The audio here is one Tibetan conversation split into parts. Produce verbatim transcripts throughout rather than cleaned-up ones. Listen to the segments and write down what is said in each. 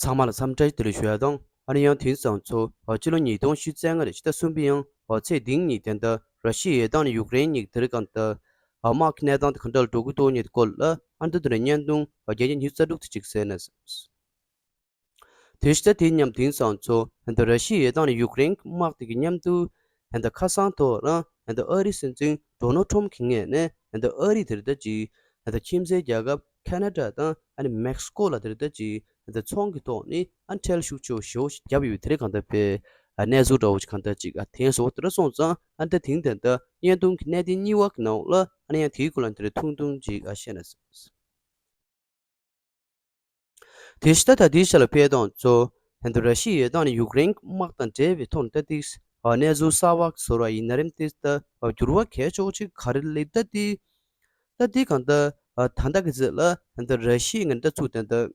ཚང་མ་ལ་འཚམས་འདྲི་བདེ་ལེགས་ཞུ་ཡ་དང་། ཨ་ནི་ཡང་དེང་སང་ཚོ་ཨ་སྤྱི་ལོ་ཉིས་སྟོང་ཉི་ཤུ་རྩ་ལྔ་རེད། ཕྱི་ཟླ་གསུམ་པའི་ཡང་ཨ་ཚེས་བདུན་ཉིན་དེ་འདྲ་ར་ཤི་ཡའི་ཡར་ཐང་ནས་ཡུཀ་རེན་གཉིས་དེ་རིང་གང་ལྟར་ཨ་དམག་གི་གནས་སྟངས་དེ་ག་འདྲ་ལ་འགྲོ་གི་འདུག་མཁན་དེ་སྐོར་ལ་ཨ་འདི་དེ་འདྲ་བརྙན་ཐུང་ཨ་བརྒྱ་ཆ་ཉི་ཤུ་རྩ་དྲུག་དེ་ཅིག་གསན་ན། དེ་ཕྱི་ཟླ་དེ་མཉམ་དེང་སང་ཚོ་ཨ་འདི་ར་ཤི་ཡའི་ཡར་ཐང་ནས་ཡུཀ་རེན་དམག་དེ་གི་མཉམ་དུ་ཨ་འདི་ཁ་སང་ཐོག་རང་ཨ་འདི་ཨ་རིའི་སྲིད་འཛིན་ཌོ་ནལ་ཊམ་གྱི་ངོས་ནས་ཨ་འདི་ཨ་རི་དེ་རེད་ད་ཅིག་ཨ་འདི་ཁྱིམ་མཚེས་རྒྱལ་ཁབ་ཁ་ན་ཌ་དང་ཨ་ནི་མེག་སི་ཀོ་ལ་དེ་རེད་ད་ཅིག་ཨ་འདི་ཚོང་གི་ཐོག་ནས་ཨ་ཁྲལ་ཤུགས་ཆེ་བོ་ཞེ་བོ་ཞིག་བརྒྱབ་ཡོད་པའི་དེ་རེད་གང་ལྟར་དཔེ་ཨ་གནས་ཚུལ་འདྲ་བོ་ཞིག་གང་ལྟར་ཅིག་ཨ་ཐོན་སོང་། དེ་འདྲ་སོང་ཙང་ཨ་འདི་དེང་དེ་འདྲ་བརྙན་ཐུང་གི་གནད་དོན་གཉིས་པ་གི་ནང་ལ་ཨ་ནི་ཡང་དེའི་སྐོར་ལ་དེ་རེད་ཐུང་ཐུང་ཅིག་ཨ་བཤད་ན། དེ་ཕྱི་ཟླ་ད་ལྟའི་ཆ་ལ་ཕེབས་དང་གཙོ་ཨ་འདི་ར་ཤི་ཡའི་ཡར་ཐང་ནས་ཡུཀ་རེན་དམག་དང་འབྲེལ་བའི་ཐོག་ནས་ད་ལྟའི་གནས་ཚུལ་གསར་བ་བཟོ་བ་ཡིན་ན་རིམ་དེ་ད་འགྱུར་བ་གལ་ཆེ་བོ་ཅིག་ག་རེ་སླེབས་ད་ལྟའི་ད་ལྟའི་གང་ལྟར་ད་ལྟ་གི་ཚེ་ལ་ཨ་འདི་ར་ཤི་ཡའི་ངན་ད་ཚུགས་དེ་འདྲ་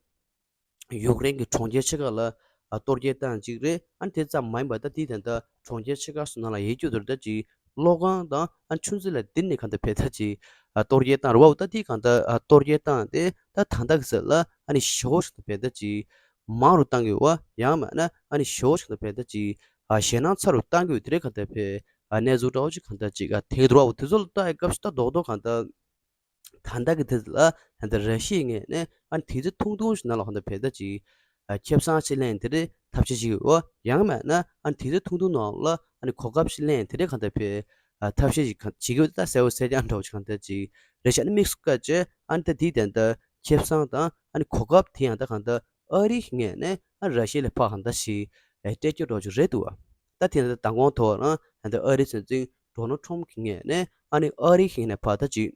ཡུཀ་རེན་གྱི་གྲོང་ཁྱེར་ཆེ་ཁག་ལ་ཨ་གཏོར་རྒོལ་བཏང་ཅིག་རེད། ཨ་ནི་དེ་ཙམ་མ་ཡིན་པར་ད་དེའི་དོན་དག་གྲོང་ཁྱེར་ཆེ་ཁག་སོགས་ནང་ལ་ཡོད་རྒྱུ་དེར་ད་ཅིག་གློག་ཁང་དང་ཨ་ཆུ་མཛོད་ལ་འདི་ནས་གང་ལྟར་བས་ད་ཅིག་ཨ་གཏོར་རྒོལ་བཏང་རེད་བ། འོ་ད་དེའི་གང་ལྟར་ཨ་གཏོར་རྒོལ་བཏང་སྟེ་ད་ད་ལྟ་གི་ཚེ་ལ་ཨ་ནི་ཞེ་བོ་ཞིག་ཏུ་བས་ད་ཅིག་མང་རུ་བཏང་གི་ཡོད་བ། ཡང་མིན་ན་ཨ་ནི་ཞེ་བོ་ཞིག་ཏུ་བས་ད་ཅིག་ཨ་ཞེད་སྣང་ཚ་རུ་བཏང་གི་ཡོད། དེ་རེད་གང་ལྟར་བས་ཨ་གནས་ཚུལ་འདྲ་བོ་ཅིག་གང་ལྟར་ཅིག་ཨ་ཐེངས་རེད་བ། འོ་དེ་ཚོ་ལ་ལྟ་ཡ་སྐབས་སུ་ད་རྡོག་རྡོག་གང་ལྟར། ད་ལྟ་གི་དེ་ལ་ད་ལྟ་ར་ཤི་ཡའི་ངོས་ནས་ཨ་ནི་དེ་ཚོ་ཐུང་ཐུང་ཞིག་ནང་ལ་གང་ལྟར་བས་ད་ཅིག་ཨ་ཁེ་བཟང་ཞིག་ལེན་དེ་རེད་ཐབས་ཤེས་ཤིག་ཡོད། ཡང་མིན་ན་ཨ་ནི་དེ་ཚོ་ཐུང་ཐུང་ནང་ལ་ཨ་ནི་གོ་སྐབས་ཤིག་ལེན་དེ་རེད་གང་ལྟར་བས་ཨ་ཐབས་ཤེས་ཤིག་གང་བྱེད་ཀྱི་ཡོད། ད་གསལ་བོ་གསལ་རྐྱང་འདྲ་བོ་ཞིག་གང་ལྟར་ཅིག་རེད་ཤག་ཨ་ནི་དམིགས་སུ་བཀར་བྱས་ཨ་ནི་ད་དེའི་དོན་དག་ཁེ་བཟང་དང་ཨ་ནི་གོ་སྐབས་དེ་ཡང་ད་གང་ལྟར་ཨ་རིའི་ངོས་ནས་ཨ་ར་ཤི་ཡ་ལ་ཕར་གང་ལྟར་ཞིག་ཨ་སྤྲད་རྒྱུ་འདྲ་བོ་ཅིག་རེད་འདུག་བ། ད་དེ་ཡང་ད་མདང་དགོང་ཐོག་རང་ད་ཨ་རིའི་སྲིད་འཛིན་ཌོ་ནལ་ཊམ་གྱི་ངོས་ནས་ཨ་ནི་ཨ་རིའི་ངོས་ནས་ཕར་ད་ཅིག་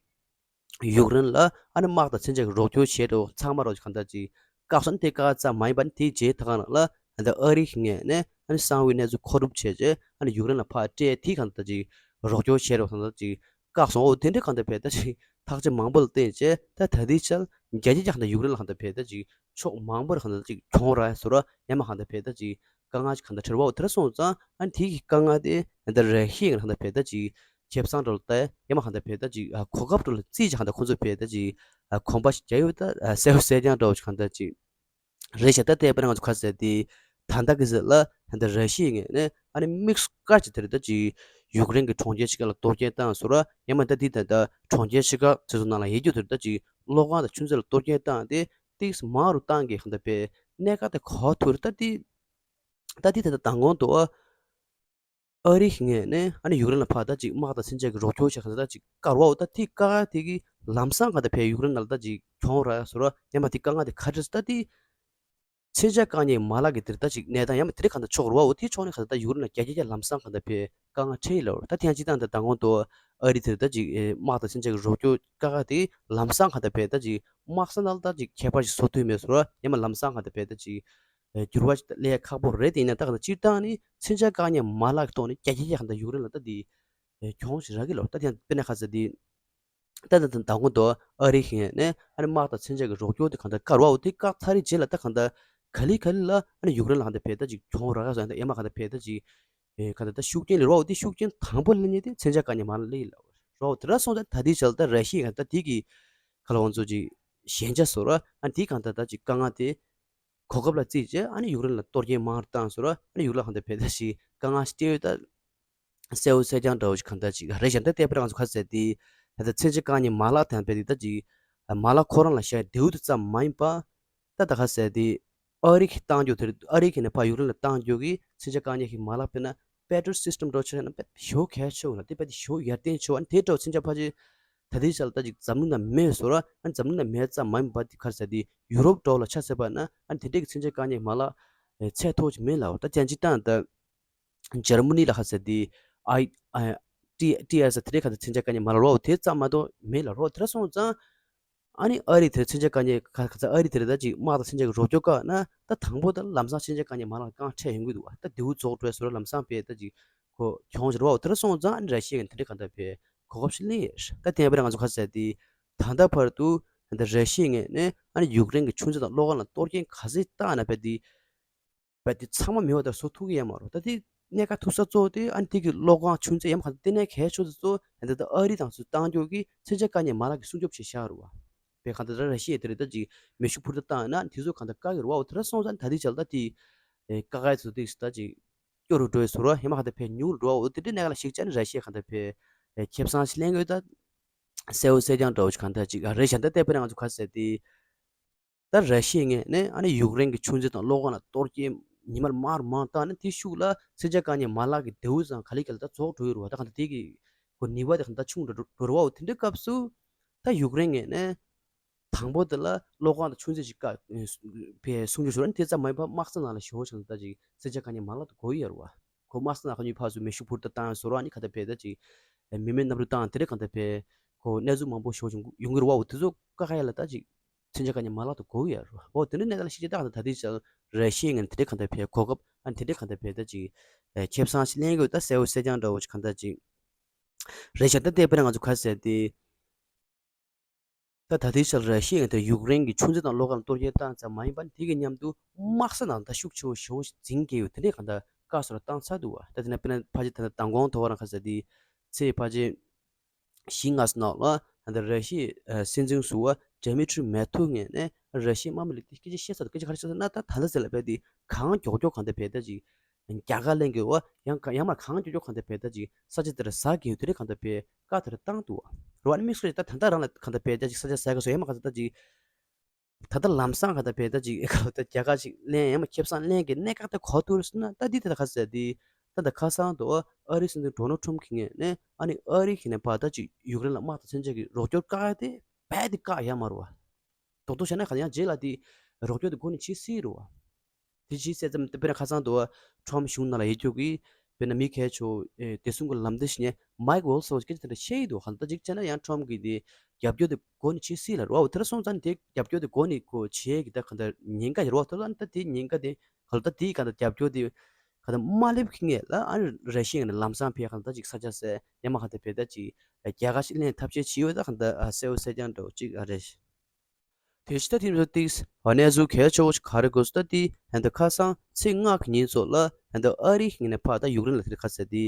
ཡུཀ་རེན་ལ་ཨ་ནི་དམག་དང་མཚོན་ཆ་གི་རོགས་སྐྱོར་བྱས་འགྲོ་ཚང་མ་རོགས་གང་ལྟར་ཅིག་བཀག་སོང་། དེ་བཀག་ཙམ་མ་ཡིན་པ་ནི་དེའི་རྗེས་ད་ག་ནང་ལ་ཨ་ནི་ཨ་རིའི་ངོས་ནས་ཨ་ནི་གསང་བའི་གནས་ཚུལ་མཁོ་སྒྲུབ་བྱས་རྗེས་ཨ་ནི་ཡུཀ་རེན་ལ་ཕར་སྤྲད་དེ་གང་ལྟར་ཅིག་རོགས་སྐྱོར་བྱས་འགྲོ་གང་ལྟར་ཅིག་བཀག་སོང་། འོ་དེ་འདྲའི་གང་ལྟར་བས་ད་ཅིག་ཐག་གཅོད་མང་པོ་ལ་བརྟེན་བྱས་ད་ད་ལྟའི་ཆར་རྒྱ་ཆེ་རྒྱ་གང་ལྟར་ཡུཀ་རེན་ལ་གང་ལྟར་བས་ད་ཅིག་ཕྱོགས་མང་པོར་གང་ལྟར་ཅིག་གྱོང་རག་ཡ་བཟོ་འདྲ་ཡང་མིན་གང་ལྟར་བས་ད་ཅིག་དཀའ་ངལ་ཅིག་གང་ལྟར་འཕྲད་པ། འོ་དེ་འདྲ་སོང་ཙང་ཨ་ནི་དེ་གི་དཀའ་ངལ་དེ་ད་ར་ཤི་ཡ་གང་ལྟར་བས་ད་ཅིག་ཁེ་བཟང་འདྲ་ལ་ལྟ་ཡ་ཡང་མིན་གང་ལྟར་བས་ད་ཅིག་ཨ་གོ་སྐབས་འདྲ་ལ་བརྩིས་བྱས་གང་ལྟར་ཁོང་ཚོས་བས་ད་ཅིག་ཨ་གོམ་པ་ཞིག་རྒྱག་ཡོད། ད་ཨ་གསལ་པོ་གསལ་རྐྱང་འདྲ་བོ་ཞིག་གང་ལྟར་ཅིག་རེད་ཤག་ད་ལྟའི་བར་ང་ཚོ་ག་ཟེར་ཏེ་ད་ལྟ་གི་ཟེར་ལ་ད་ལྟ་ར་ཤི་ཡའི་ངོས་ནས་ཨ་ནི་དམིགས་སུ་བཀར་གྱི་དེ་རེད་ད་ཅིག་ཡུཀ་རེན་གྱི་གྲོང་ཁྱེར་ཆེ་ཁག་ལ་གཏོར་སྐྱོན་བཏང་ཟེར་བ་ཡང་མིན་ད་འདི་ད་ལྟ་གྲོང་ཁྱེར་ཆེ་ཁག་དེ་ཚོ་ནང་ལ་ཡོད་རྒྱུ་དེ་རེད་ད་ཅིག་གློག་ཁང་དང་ཆུ་མཛོད་ལ་གཏོར་སྐྱོན་བཏང་སྟེ་ཏིག་མང་རུ་བཏང་གི་གང་ལྟར་བས་གནད་འགག་དེ་ག་པར་ཐུག་རེད། ད་འདི་ད་འདི་ད་ལྟ་མདང་དགོང་དུ་ཨ་རིའི་ངོས་ནས་ཨ་ནི་ཡུཀ་རེན་ལ་ཕར་ད་ཅིག་དམག་དང་མཚོན་ཆ་གི་རོགས་སྐྱོར་བྱེད་ག་ད་ཅིག་བཀག་པ། འོ་ད་དེ་བཀག་དེ་གི་ལམ་སང་ག་ད་བས་ཡུཀ་རེན་ལ་ད་ཅིག་གྱོང་རག་ཟེར་བ་ཡང་མིན་དེ་དཀའ་ངལ་དེ་ག་རེ་རེད་ད་དེ་མཚོན་ཆ་བཀག་ཉེས་མ་ལག་གི་དེར་ད་ཅིག་གནས་སྟངས་ཡང་མིན་དེ་རེད་གང་ལྟར་ཕྱོགས་རེད་བ། འོ་དེའི་ཕྱོགས་ནས་ག་ད་ཡུཀ་རེན་ལ་རྒྱ་རྒྱ་རྒྱ་ལམ་སང་ག་ད་བས་དཀའ་ངལ་འཕྲད་ཡིན་ལབ་རེད། ད་ཐེངས་གཅིག་ད་ད་མདང་དགོང་དུ་ཨ་རི་དེར་ད་ཅིག་དམག་དང་མཚོན་ཆ་གི་རོགས་སྐྱོར་བཀག་དེ་ལམ་སང་ག་ད་བས་ད་ཅིག་དམག་ས་ནང་ལ་ད་ཅིག་ཁྱད་པར་ཞིག་བཟོ་ཐུབ་མེད་ཟེར་བ་ཡང་མིན་ལམ་སང་ག་ད་བས་ད་ཅིག་འགྱུར་བ་ཞིག་སླེབས་ཡ་ཁག་པོ་རེད། དེ་ཡིན་ན་ད་ག་ད་སྤྱིར་བཏང་ནི་མཚོན་ཆ་བཀག་ཉེས་མ་ལག་གི་ཐོག་ནས་རྒྱ་ཆེ་ཆེ་གང་ལྟར་ཡུཀ་རེན་ལ་ད་དེ་གྱོང་ཞིག་རག་གི་ལབ། ད་དེ་ཡང་དཔེར་ན་ཁ་ཟེར་དེ་ད་ད་ད་མདང་དགོང་དུ་ཨ་རི་ཡིན་ནས་ཨ་ནི་དམག་དང་མཚོན་ཆ་གི་རོགས་སྐྱོར་དེ་གང་ལྟར་བཀག་རོགས་དེ་བཀག་ཚར་རེད་རྗེས་ལ་ད་གང་ལྟར་ག་ལེ་ག་ལེ་ལ་ཨ་ནི་ཡུཀ་རེན་ལ་གང་ལྟར་བས་ད་ཅིག་གྱོང་རག་ག་སོང་ཡང་ད་ཡང་མིན་གང་ལྟར་བས་ད་ཅིག་ཨེ་གང་ལྟར་ད་ཤུགས་རྐྱེན་ལས་རོགས་དེ་ཤུགས་རྐྱེན་དང་པོ་ལེན་ཉེ་དེ་མཚོན་ཆ་བཀག་ཉེས་མ་ལག་ལས་ལབ་རོགས། དེ་འདྲ་སོང་ཙང་ད་དེའི་ཆར་ད་ར་ཤི་ཡ་གང་ལྟར་དེ་གི་ག་ལ་འོང་ཚོ་ཅིག་ཞན་ཆ་ཟེར་བ་ཨ་ནི་དེ་གང་ལྟར་ད་ཅིག་དཀའ་ངལ་དེ་གོ་སྐབས་ལ་བརྩིས་བྱས་ཨ་ནི་ཡུཀ་རེན་ལ་གཏོར་སྐྱོན་མང་རུ་བཏང་ཟེར་བ་ཨ་ནི་ཡུཀ་རེན་གང་ལྟར་བས་ད་ཞིག་དཀའ་ངལ་ཞིག་སྤྲད་ཡོད། ད་གསལ་པོ་གསལ་རྐྱང་འདྲ་བོ་ཞིག་གང་ལྟར་ཅིག་རེད་ཤག་ད་ལྟའི་བར་ང་ཚོ་ག་ཟེར་དེ་ད་ལྟ་མཚོན་ཆ་བཀག་ཉེས་མ་ལག་དང་བས་དེ་ད་ཅིག་མ་ལག་ཁོ་རང་ལ་བཞག་བདེ་པོ་དེ་ཙམ་མ་ཡིན་པ། ད་ད་ག་ཟེར་དེ་ཨ་རི་གིས་བཏང་རྒྱུ་དེ་ཨ་རི་གིས་ནས་ཕར་ཡུཀ་རེན་ལ་བཏང་རྒྱུ་གི་མཚོན་ཆ་བཀག་ཉེས་ཀྱི་མ་ལག་དཔེར་ན་པེ་ཊྲི་ཡོཊ་སིས་ཊམ་འདྲ་བོ་ཆ་བཞག་ན་དཔེ་ཞེ་པོ་གལ་ཆེ་བོ་ལ་དེ་དཔེ་དེ་ཞེ་པོ་ཡར་ལྟན་ཆེ་བོ། ཨ་ནི་དེ་འདྲ་བོ་མཚོན་ཆ་ཕལ་ཆེར་ད་ལྟའི་ཆར་ལ་ད་ཅིག་འཛམ་གླིང་ནང་མེད་ཟེར་བ་ཨ་ནི་འཛམ་གླིང་ནང་མེད་ཙམ་མ་ཡིན་པ་དེ་ག་རེ་ཟེར་དེ་ཡུ་རོབ་འདྲ་བོ་ལ་ཆ་བཞག་པ་ན་ཨ་ནི་དེ་འདྲའི་གི་མཚོན་ཆ་བཀག་ཉེས་མ་ལག་ཚད་མཐོ་ཅིག་མེད་ལབ། ད་དེ་ཡང་སྤྱིར་བཏང་ད་འཇར་མ་ནི་ལ་ག་ཟེར་དེ་ཨའི་ཨ་ཊི་ཊི་ཨེ་སི་དེ་འདྲའི་ག་ཚད་མཚོན་ཆ་བཀག་ཉེས་མ་ལག་རོགས་དེ་ཙམ་མ་གཏོགས་མེད་ལབ་རོགས། དེ་འདྲ་སོང་ཙང་། ཨ་ནི་ཨ་རི་དེར་མཚོན་ཆ་བཀག་ཉེས་ག་ག་ཚ་ཨ་རི་དེར་ད་ཅིག་དམག་དང་མཚོན་ཆ་གི་རོགས་སྐྱོར་བཀག་ན་ད་དང་པོ་ད་ལམ་སང་མཚོན་ཆ་བཀག་ཉེས་མ་ལག་རྐང་འཕྲད་ཡོང་གི་འདུག་བ། ད་དེའུ་རྫོགས་འགྲོ་བཟོ་ར་ལམ་སང་བས་ད་ཅིག་གོ་གྱོང་ཞིག་རོགས། དེ་འདྲ་སོང་ཙང་ཨ་ནི་ར་ཤི་ཡ་གི་དེ་འདྲ་ག་འདྲ་བས་གོ་སྐབས་ཤིག་ལེན་ཡོད། ད་བསྟན་པ་རང་ཚོ་ག་ཟེར་དེ་ད་ལྟ་བར་དུ་ད་ར་ཤི་ཡ་ངོས་ནས་ཨ་ནི་ཡུཀ་རེན་གྱི་ཆུ་མཛོད་དང་གློག་ཁང་ལ་གཏོར་སྐྱོན་ག་ཚོད་བཏང་ན་བས་དེ། བས་དེ་ཚང་མ་མེད་པ་ལྟར་བཟོ་ཐུབ་ཀྱི་ཡོད་མ་རེད། ད་དེ་གནད་འགག་ཐུག་ས་གཙོ་བོ་དེ་ཨ་ནི་དེ་གི་གློག་ཁང་ཆུ་མཛོད་ཡམ་ག་ལྟེ་གནད་གལ་ཆེ་ཤོས་གཙོ་བོ་ད་ལྟ་ཨ་རི་དང་ཚོས་བཏང་རྒྱུ་གི་མཚོན་ཆ་བཀག་ཉེས་མ་ལག་གི་སྲུང་སྐྱོབ་བྱེད་བཞག་རེད་བ། པའི་གང་ལྟར་ར་ཤི་ཡས་དེ་རེད་ད་ཅིག་མེ་ཤུགས་འཕུར་མདའ་བཏང་ན་དེ་ཚོ་གང་ལྟར་བཀག་གི་རེད་བ། འོ་དེ་འདྲ་སོང་ཙང་ད་ལྟའི་ཆར་ད་དེ་ཨེ་བཀག་ཡས་ཚོ་དེ་ད་ཅིག་སྐྱོ་རུ་འགྲོ་ཡས་བཟོ་ར་ཡང་མ་གང་ལྟར་ཕར་ཉུང་རུ་འགྲོ་བ། འོ་དེ་འདྲའི་གནད་འགག་ལ་གཞིགས་བྱས་ནས་ར་ཤི་ཡས་གང་ལྟར་ཕར་ཨེ་ཁེ་བཟང་ཞིག་ལེན་དགོས་ད། གསལ་བོ་གསལ་རྐྱང་འདྲ་བོ་ཞིག་གང་ལྟར་ཅིག་རེད་བཞག་ད་ལྟའི་བར་ང་ཚོ་ག་ཟེར་དེ། ད་ར་ཤི་ཡའི་ངོས་ནས་ཨ་ནི་ཡུཀ་རེན་གྱི་ཆུ་མཛོད་དང་གློག་ཁང་ལ་གཏོར་སྐྱོན་ཉི་མར་མང་རུ་མང་བཏང་ནས་དེའི་ཤུགས་ལ་མཚོན་ཆ་བཀག་ཉར་མ་ལག་གི་འདེའུ་ཚང་ག་ལེ་ག་ལེ་ད་རྫོགས་འགྲོ་ཡི་རེད་བ། ད་གང་ལྟར་དེ་གི་གོ་ནུས་པ་དེ་གང་ལྟར་ཆུང་འགྲོ་འགྲོ་རེད་བ། འོ་དེ་འདྲའི་སྐབས་སུ་ད་ཡུཀ་རེན་ངོས་ནས་དང་པོ་དེ་ལ་གློག་ཁང་དང་ཆུ་མཛོད་ཅིག་བཀག་ཕར་སྲུང་སྐྱོབ་ཞུ་ར་ནི་དེ་ཙམ་མ་ཡིན་པར་དམག་ས་ནང་ལ་ཞེ་པོ་ཞིག་ད་ཅིག་མཚོན་ཆ་བཀག་ཉར་མ་ལག་ཏུ་གོ་ཡི་ཡོད་རེད་བ། ཁོ་དམག་ས་ནང་ཁ་ཉུལ་ཕར་ཚུར་མེ་ཤུགས་འཕུར་མདའ་བཏང་ཡ་བཟོ་ར་ནི་གང་ལྟར་ཕར་ད་ཅིག་མི་མེད་གནམ་གྲུ་བཏང་དེ་འདྲ་གང་ལྟར་ཕར་ཁོ་གནས་ཚུལ་མང་པོ་ཞེ་པོ་ཅིག་ཡོང་གི་རེད་བ། འོ་དེ་ཚོ་བཀག་ཡ་ལ་ད་ཅིག་མཚོན་ཆ་བཀག་ཉར་མ་ལག་ཏུ་གོ་གི་ཡོད་རེད་བ། འོ་དེ་འདྲའི་གནས་སྟངས་ལ་གཞིགས་བྱས་ད་གང་ལྟར་ད་ལྟའི་ཆར་ར་ཤི་ཡའི་ངོས་ནས་དེ་འདྲའི་གང་ལྟར་ཕར་གོ་སྐབས་ཨ་ནི་དེ་འདྲའི་གང་ལྟར་ཕར་ད་ཅིག་ཨེ་ཁེ་བཟང་ཞིག་ལེན་དགོས་ད་གསལ་བོ་གསལ་རྐྱང་འདྲ་བོ་ཞིག་གང་ལྟར་ཅིག་རེད་བཞག་ད་ལྟའི་བར་ང་ཚོ་ག་ཟེར་དེ། ད་ད་ལྟའི་ཆར་ར་ཤི་ཡས་ད་ཡུཀ་རེན་གྱི་ཆུ་མཛོད་དང་གློག་ཁང་གཏོར་སྐྱོན་བཏང་ཙམ་མ་ཡིན་པར་དེ་གི་མཉམ་དུ་དམག་ས་ནང་ད་ཤུགས་ཆེ་བོ་ཞེ་པོ་ཞིག་འཛིང་གི་ཡོད། དེ་འདྲའི་གང་ལྟར་བཀག་སོགས་ལ་བཏང་ཚར་འདུག་བ། ད་དེ་ནས་དཔེར་ན་ཕལ་ཆེར་ད་ལྟ་མདང་དགོང་ཐོག་རང་ག་ཟེར་དེ་ཚེས་ཕལ་ཆེར་བཞི་ལྔ་ཙམ་ནང་ལ་ད་ལྟ་ར་ཤི་ཡའི་སྲིད་འཛིན་ཟུར་པ་ཌི་མི་ཊི་རི་མེ་ཐུ་ངོས་ནས་ར་ཤི་ཡའི་དམག་མི་ལ་དེ་སྐད་ཆ་བཤད་ཚར་འདུག་སྐད་ཆ་ག་རེ་བཤད་ཚར་ན་ད་ད་ལྟ་ཟེར་ལ་བས་དེ་གང་མགྱོགས་མགྱོགས་གང་ལྟར་བས་ད་ཅིག་རྒྱ་གར་གླིང་གི་འོ་ཡང་ག་ཡང་མར་གང་མགྱོགས་མགྱོགས་གང་ལྟར་བས་ད་ཅིག་ས་ཆ་དེར་ཟ་གི་ཡོད་དེ་རེད། གང་ལྟར་བས་བཀག་དེར་བཏང་འདུག་བ། རེད་བ། ཨ་ནི་དམིགས་བསལ་ད་ད་ལྟ་རང་ལ་གང་ལྟར་བས་ད་ཅིག་ས་ཆ་ཟ་གི་སོ་ཡང་མ་གང་ལྟར་ད་ཅིག་ད་ལྟ་ལམ་སང་གང་ལྟར་བས་ད་ཅིག་གང་ལྟར་རྒྱ་གར་ཅིག་གླེང་ཡང་མ་ཁེ་བཟང་གླེང་གི་གནད་འགག་ད་གོ་ཐུབ་རེད་ཟེར་ན་ད་འདི་ད་ད་ག་ཟེར་དེ་ད་ད་ཁ་སང་དུ་ཨ་རིའི་སྲིད་འཛིན་ཌོ་ནལ་ཊམ་གྱི་ངོས་ནས་ཨ་ནི་ཨ་རི་གི་ནས་ཕར་ད་ཅིག་ཡུཀ་རེན་ལ་དམག་དང་མཚོན་ཆ་གི་རོགས་སྐྱོར་བཀག་ཡ་དེ་རྦད་དེ་བཀག་ཡ་མ་རེད་བ། རྡོག་རྡོག་བྱས་ན་གང་ཡང་རྗེས་ལ་དེ་རོགས་སྐྱོར་དེ་འགོ་ནས་བྱེད་སྲིད་རེད་བ། དེ་ཅིག་བཤད་ཙམ་དེ་དཔེར་ན་ཁ་སང་དུ་ཊམ་གཞུང་ནང་ལ་ཡོད་རྒྱུ་གི་དཔེར་ན་མི་གལ་ཆེ་བོ་ཨེ་བདེ་སྲུང་གི་ལམ་སྟོན་ཞིག་ནས་མའིག་ཝོལ་སོགས་སྐད་ཆ་དེ་འདྲ་བཤད་ཡི་འདུག་གང་ལྟར་ཅིག་བྱས་ན་ཡང་ཊམ་གི་དེ་རྒྱབ་སྐྱོར་དེ་འགོ་ནས་བྱེད་སྲིད་ལ་རེད་བ། དེ་འདྲ་སོང་ཙང་དེ་རྒྱབ་སྐྱོར་དེ་འགོ་ནས་ཁོ་བྱེད་ཀྱི་ད་གང་ལྟར་ཉེན་ཁ་ཡོད་རེད་བ། དེ་ལ་ད་དེ་ཉེན་ཁ་དེ་གང་ལྟར་དེ་གང་ལྟར་རྒྱབ་སྐྱོར་དེ་གང་ལྟར་མ་སླེབས་ཀྱི་ངེས་ལ་ཨ་ནི་ར་ཤི་ཡ་ནས་ལམ་སང་ཕེབས་གང་ལྟར་ཅིག་ས་ཆ་ཟེར་ཡ་མ་གང་ལྟར་ཕེབས་ད་ཅིག་རྒྱ་གར་ཞིག་ལེན་ཐབས་ཤེས་བྱེད་ཡོད་ད་གང་ལྟར་གསལ་བོ་གསལ་རྐྱང་འདྲ་བོ་ཅིག་ཨ་རེད། དེ་ཕྱི་ད་དེ་ཚོ་ཏིག་གནས་ཚུལ་གལ་ཆེ་བོ་ཞིག་ག་རེ་དགོས་སུ་ད་དེ་ཧན་ད་ཁ་སང་ཚེས་ལྔ་གི་ཉིན་ཚོ་ལ་ཧན་ད་ཨ་རི་ངོས་ནས་ཕར་ད་ཡུཀ་རེན་ལ་དེ་རིང་ཁ་ཟེར་དེ་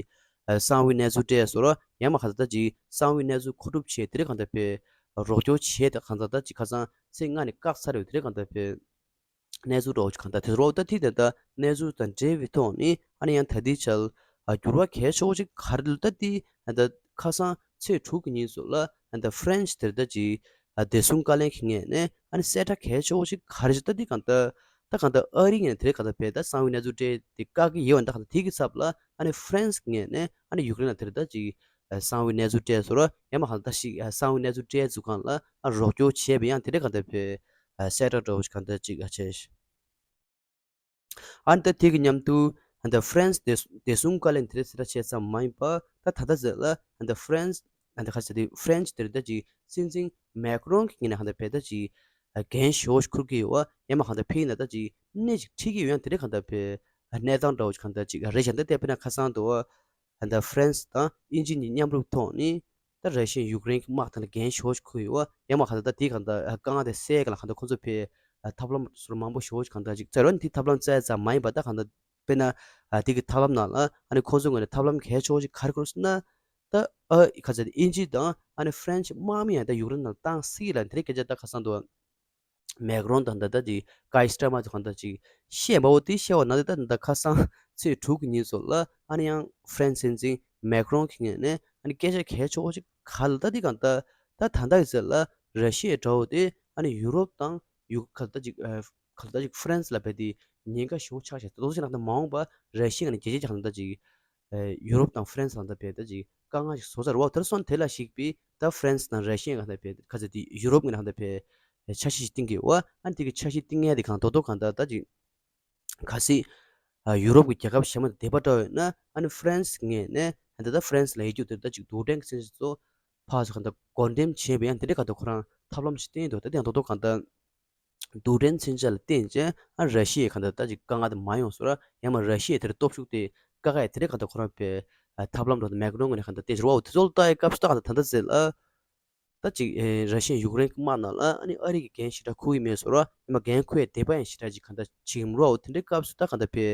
གསང་བའི་གནས་ཚུལ་སྤྲད་སོ་ར་ཡང་མ་ཁ་ད་ད་ཅིག་གསང་བའི་གནས་ཚུལ་མཁོ་སྒྲུབ་བྱས་དེ་རིང་གང་ལྟར་ཕར་རོགས་སྐྱོར་བྱས་ད་གང་ལྟར་ད་ཅིག་ཁ་སང་ཚེས་ལྔ་ནས་བཀག་ཚར་ཡོད་དེ་རིང་གང་ལྟར་ཕར། གནས་ཚུལ་འདྲ་བོ་ཅིག་གང་ལྟར་དེ་ཚོ་ད་ཐིག་དེ་ད་གནས་ཚུལ་དང་འབྲེལ་བའི་ཐོག་ནས་ཨ་ནི་ཡང་ད་ལྟའི་ཆར་ཨ་འགྱུར་བ་གལ་ཆེ་བོ་ཅིག་ག་རེ་འདུག་ད་དེ་ཨ་ད་ཁ་སང་ཚེས་དྲུག་གི་ཉིན་སུ་ལ་ཨ་ད་ཧྥ་རན་སི་དེར་ད་ཅིག་ཨ་བདེ་སྲུང་བཀའ་བློན་གྱི་ངོས་ནས་ཨ་ནི་གསལ་བསྒྲགས་གལ་ཆེ་བོ་ཅིག་ག་རེ་ཅིག་ད་དེ་གང་ལྟར་ད་གང་ལྟར་ཨ་རི་ངོས་ནས་དེ་རིང་གང་ལྟར་བས་ད་གསང་བའི་གནས་ཚུལ་སྤྲད་དེ་བཀག་གི་ཡོད་ད་གང་ལྟར་དེ་གི་ཚབ་ལ་ཨ་ནི་ཧྥ་རན་སི་ངོས་ནས་ཨ་ནི་ཡུཀ་རེན་ལ་དེར་ད་ཅིག་གསང་བའི་གནས་ཚུལ་སྤྲད་སོ་ར་ཡང་མ་གང་ལྟར་ཞིག་གསང་བའི་གནས་ཚུལ་སྤྲད་ཚུལ་གང་ལ་རོགས་སྐྱོར་བྱས་པའི་ཡང་དེ་འདྲ་གང་ལྟར་བས་གསལ་བསྒྲགས་འདྲ་བོ་ཞིག་གང་ལྟར་ཅིག་བྱས། ཨ་ནི་ད་དེ་གི་མཉམ་དུ་ཨ་ནི་ད་ཧྥ་རན་སི་བདེ་བདེ་སྲུང་བཀའ་བློན་དེ་འདྲ་ཟེར་བྱས་ཙམ་མ་ཡིན་པ་ད་ད་ལྟ་ཟེར་ལ་ཨ་ནི་ད་ཧྥ་རན་སི་ཨ་ནི་ད་ག་ཟེར་དེ་ཧྥ་རན་སི་དེར་ད་ཅིག་སྲིད་འཛིན་མེག་རོན་གྱི་ངོས་ནས་གང་ལྟར་བས་ད་ཅིག་འགན་ཞེ་པོ་ཞིག་འཁུར་གྱི་ཡོད་པ་ཡང་མ་གང་ལྟར་ཕེབས་ན་ད་ཅིག་གནད་ཅིག་འཁྲི་གི་ཡོད་ཡང་དེ་འདྲ་གང་ལྟར་བས་གནས་སྟངས་འདྲ་བོ་ཞིག་གང་ལྟར་ཅིག་རེད་བཞག་ད་ལྟ་དཔེར་ན་ཁ་སང་དུ། ད་ཧྥ་རན་སི་དང་དབྱིན་ཇི་གཉིས་མཉམ་རུབ་ཐོག་ནས་ད་ར་ཤི་ཡ་ཡུཀ་རེན་གྱི་དམག་དང་འགན་ཤོར་ཁུལ་ཡོད་པ་ཡང་མ་གང་ལྟར་ད་དེའི་གང་ལྟར་དཀའ་ངལ་དེ་སེལ་ག་ལ་གང་ལྟར་ཁོང་ཚོ་ཕེ་ཐབས་ལམ་སོར་མང་པོ་ཞེ་པོ་ཞིག་གང་ལྟར་ཅིག་བཙལ་བ་ནི་དེ་ཐབས་ལམ་བཙལ་ཙམ་མ་ཡིན་པ་ད་གང་ལྟར་དཔེར་ན་དེ་གི་ཐབས་ལམ་ནང་ལ་ཨ་ནི་ཁོང་ཚོ་ངོས་ནས་ཐབས་ལམ་གལ་ཆེ་བོ་ཞིག་ག་རེ་ཁུར་སོང་ན་ད་ཨ་ག་ཚད་དབྱིན་ཇི་དང་ཨ་ནི་ཧྥ་རན་སི་དམག་མི་ཡང་ད་ཡུཀ་རེན་ནང་བཏང་སྲིད་ལ་དེ་རིང་སྐད་ཆ་ད་ཁ་སང་དུ། མེག་རོན་དང་ད་ལྟ་ཅིག་ཀའི་སི་ཊར་མར་དེ་གང་ལྟར་ཅིག་བཤད་པ་འོ་དེ་བཤད་པ་ན་ད་ལྟ་ཁ་སང་ཚེས་དྲུག་གི་ཉིན་སོ་ལ་ཨ་ནི་ཡང་ཧྥ་རན་སི་སྲིད་འཛིན་མེག་རོན་གྱི་ངོས་ནས་ཨ་ནི་སྐད་ཆ་གལ་ཆེ་བོ་ཅིག་ག་ལ་ད་དེ་གང་ལྟར་ད་ད་ལྟ་གི་ཚེ་ལ་ར་ཤི་ཡའི་དགྲ་བོ་དེ་ཨ་ནི་ཡུ་རོབ་དང་ཡུ་ག་ལ་ད་ཅིག་ག་ལ་ད་ཅིག་ཧྥ་རན་སི་ལ་བས་དེ་ཉེན་ཁ་ཞེ་པོ་ཆགས་ཤག་ད་དུང་ཅིག་ན་ད་མ་འོངས་པ་ར་ཤི་ཡ་ནས་རྒྱལ་སྤྱི་ཀྱི་གང་ལྟར་ཅིག་ཡུ་རོབ་དང་ཧྥ་རན་སི་ལ་ད་བས་ད་ཅིག་དཀའ་ངལ་ཞིག་བཟོ་ཚར་བ་དེར་སོང་དེ་ལ་གཞིགས་པའི་ད་ཧྥ་རན་སི་དང་ར་ཤི་ཡ་གང་ལྟར་བས་ག་ཚོད་དེ་ཡུ་རོབ་ངོས་ནས་གང་ལྟར་བས་འཆར་གཞི་ཞིག་བཏིང་གི་འོ་ཨ་ནི་དེ་གི་འཆར་གཞི་བཏིང་ཡས་དེ་གང་རྡོག་རྡོག་གང་ལྟར་ད་ཅིག་གལ་སྲིད་ཡུ་རོབ་ཀྱི་རྒྱལ་ཁབ་གཞན་མ་དང་སྡེ་པ་འདྲ་ཡོད་ན་ཨ་ནི་ཧྥ་རན་སི་ངོས་ནས་ད་ལྟ་ཧྥ་རན་སི་ལ་ཡོད་རྒྱུ་དེ་ད་ཅིག་རྡུལ་ཕྲན་གྱི་མཚོན་ཆ་ཚོ་ཕར་ཚུར་གང་ལྟར་བགོ་འགྲེམས་བྱས་པ་ཡང་དེ་འདྲའི་གང་ལྟར་ཁོ་རང་ཐབས་ལམ་ཞིག་བསྟན་འདུག་ད་དེ་ཡང་རྡོག་རྡོག་གང་ལྟར། རྡུལ་ཕྲན་མཚོན་ཆ་ལ་བརྟེན་བྱས་ཨ་ར་ཤི་ཡའི་གང་ལྟར་ད་ཅིག་དཀའ་ངལ་དེ་མ་ཡོང་ཟེར་ཡང་མ་ར་ཤི་ཡའི་དེར་སྟོབས་ཤུགས་དེ་བཀག་ཡ་དེ་འདྲའི་གང་ལྟར་ཁོ་རང་པའི་ཐབས་ལམ་འགྲོ་དེ་མེག་རོན་ངོས་ནས་གང་ལྟར་བསྟན་བཞིན་རོ། དེ་ཚོ་ལ་ལྟ་ཡའི་སྐབས་སུ་ད་གང་ལྟར་ད་ལྟ་ཟེར་ལ་ད་ཅིག་ར་ཤི་ཡ་ཡུཀ་རེན་གྱི་དམག་ནང་ལ་ཨ་ནི་ཨ་རི་གི་འགན་ཞེ་དྲག་འཁུར་གྱི་མེད་ཟེར་རོ། ཡང་མ་འགན་འཁུར་ཡའི་དད་པ་ཡང་ཞེ་དྲག་ཅིག་གང་ལྟར་བྱེད་ཀྱི་མི་རོ། དེ་འདྲའི་སྐབས་སུ་ད་གང་ལྟར་པའི་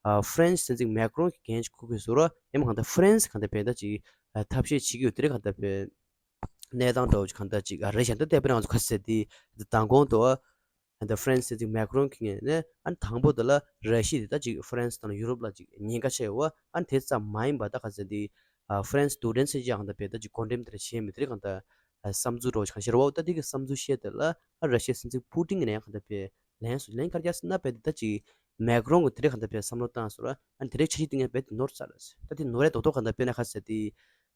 ཧྥ་རན་སི་སྲིད་འཛིན་མེག་རོན་གྱི་འགན་ཞིག་འཁུར་དགོས་ཟེར་རོ། ཡང་མ་གང་ལྟར་ཧྥ་རན་སི་གང་ལྟར་པའི་ད་ཅིག་ཐབས་ཤེས་བྱེད་ཀྱི་ཡོད་དེ་འདྲའི་གང་ལྟར་པའི། གནས་སྟངས་འདྲ་བོ་ཅིག་གང་ལྟར་ཅིག་རེད་ཤག་ད་ལྟ་དཔེར་ན་ང་ཚོ་ག་ཟེར་དེ་མདང་དགོང་དུ་ཨ་ད་ཧྥ་རན་སི་ཅིག་མེག་རོན་གྱི་ངོས་ནས་ཨ་ནི་དང་པོ་དེ་ལ་ར་ཤི་ཡ་དེ་ད་ཅིག་ཧྥ་རན་སི་དང་ཡུ་རོབ་ལ་ཅིག་ཉེན་ཁ་ཆེ་བ་ཨ་ནི་དེ་ཙམ་མ་ཡིན་པ་ད་ག་ཟེར་དེ་ཧྥ་རན་སི་རྡུལ་ཕྲན་ཚན་ཆུང་གང་ལྟར་བས་ད་ཅིག་བགོ་འགྲེམས་དེ་འདྲ་བྱས་མེད་དེ་རེད། གང་ལྟར་བསམ་ཚུལ་འདྲ་བོ་ཅིག་གང་ཤེས་རེད་བ། ད་དེ་གི་བསམ་ཚུལ་བཤད་དེ་ལ་ཨ་ར་ཤི་ཡའི་སྲིད་འཛིན་པུ་ཏིན་གྱི་ངོས་ནས་ཡང་གང་ལྟར་བས་ལན་སོ་ལན་ག་རེ་བརྒྱབ་ཟེར་ན་བས་དེ་ད་ཅིག་མེག་རོན་གྱི་དེ་རེད་གང་ལྟར་བས་བསམ་བློ་བཏང་སོང་ར་ཨ་ནི་དེ་རེད་འཆར་གཞི་བཏིང་ཡང་བས་དེ་ནོར་ཚར་རེད། ད་དེ་ནོར་རེད་རྡོག་རྡོག་གང་ལྟར་བས་ན་ག་ཟེར་དེ།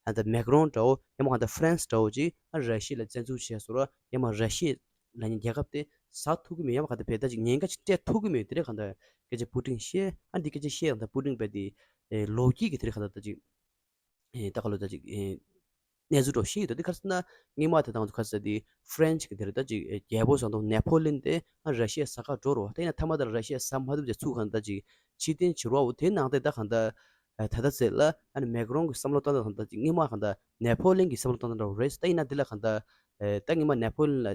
ཨ་ད་མེག་རོན་འདྲ་བོ་ཡང་མ་གང་ལྟར་ཧྥ་རན་སི་འདྲ་བོ་ཅིག་ཨ་ར་ཤི་ཡ་ལ་བཙན་འཛུལ་བྱས་སོང་ར་ཡང་མ་ར་ཤི་ཡ་ལ་ཉེ་རྒྱལ་ཁབ་དེ་ཟ་ཐུབ་ཀྱི་མེད། ཡང་མ་གང་ལྟར་བས་ད་ཅིག་ཉེན་ཁ་ཅིག་སྤྲད་ཐུབ་ཀྱི་མེད་དེ་རེད། གང་ལྟར་སྐད་ཆ་པུ་ཏིན་བཤད་ཨ་འདི་སྐད་ཆ་བཤད་གང་ལྟར་པུ་ཏིན་བས་དེ་ཨེ་ལོ་རྒྱུས་ཀྱི་དེ་རེད་གང་ལྟར་ད་ཅིག་ཨེ་ད་ག་ལོ་ད་ཅིག་ཨེ་གནས་ཚུལ་འདྲ་བོ་ཤེས་ཡོད་དེ་ག་རེ་ཟེར་ན་སྔོན་མ་དེ་དང་དུ་ག་རེ་ཟེར་དེ་ཧྥ་རན་སི་གི་དེ་རེད་ད་ཅིག་ཨེ་རྒྱལ་པོ་ཟེར་དུས་ནེ་པོ་ལིན་དེ་ཨ་ར་ཤི་ཡ་ཟ་ག་འགྲོ་རོགས་དེ་ཡིན་ན་མཐའ་མ་དེར་ར་ཤི་ཡ་ཟ་མ་ཐུབ་ཅེས་ཚུགས་གང་ལྟར་ཅིག་ཕྱིར་འཐེན་བྱེད་རོགས་དེ་ནང་དེ་ད་གང་ལྟར། ད་ལྟ་ཚེ་ལ་ཨ་ནི་མེག་རོན་གྱི་བསམ་བློ་བཏང་སྟངས་དང་ད་ཅིག་སྔོན་མ་གང་ལྟར་ནེ་པོ་ལིན་གྱི་བསམ་བློ་བཏང་སྟངས་འདྲ་བོ་རེད། ད་ཡིན་ན་འདི་ལ་གང་ལྟར་ཨེ་ད་སྔོན་མ་ནེ་པོ་ལིན་ལ་